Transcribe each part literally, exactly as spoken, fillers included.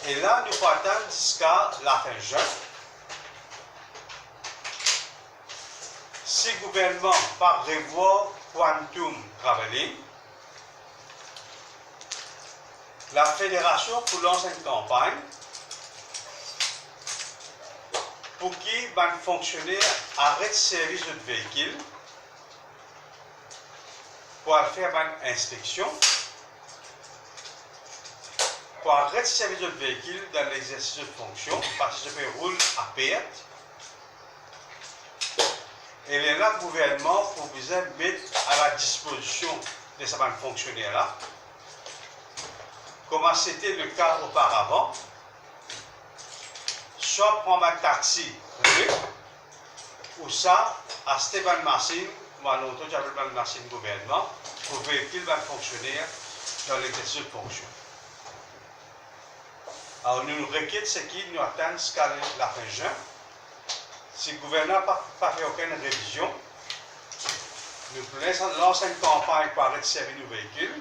E la, nou pou atann ziska lafin zin. Si gouvernman pa revwar quantum travelling, lafederasion pou lans enn kanpagn pou ki bann fonksioner aret servi zot veikil pou al fer bann inspeksion, pou aret servi zot veikil dan lexersis zot fonksion, parski zot pe roul a pert. E lerla gouvernman pou bizin met a la dispozision de sa bann fonksioner la, kouma sete le ka oparavan, swa pran bann taxi prive, ouswa aste bann masinn, kouma lontan ti apel bann masinn gouvernman, pou veikil bann fonksioner dan lexersis zot fonksion. Alor, nou rekiet seki nou atann ziska lafin zin. Si gouvernman pa, pa fer okenn revizion, nou pou lans, lans enn kanpagn pou aret servi nou veikil.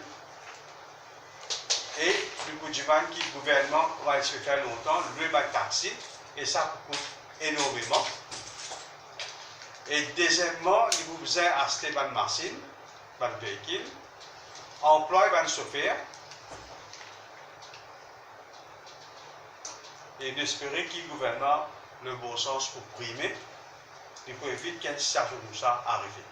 E nou pou dimann ki gouvernman, kouma li ti pe fer lontan, lwe bann taxi, e sa pou kout enormeman. E dezieman, li pou bizin aste bann masinn, bann veikil, anplway bann sofer, e nou espere ki gouvernman, le bon sans pou prime, e pou evit ki enn sitiasion koumsa arive.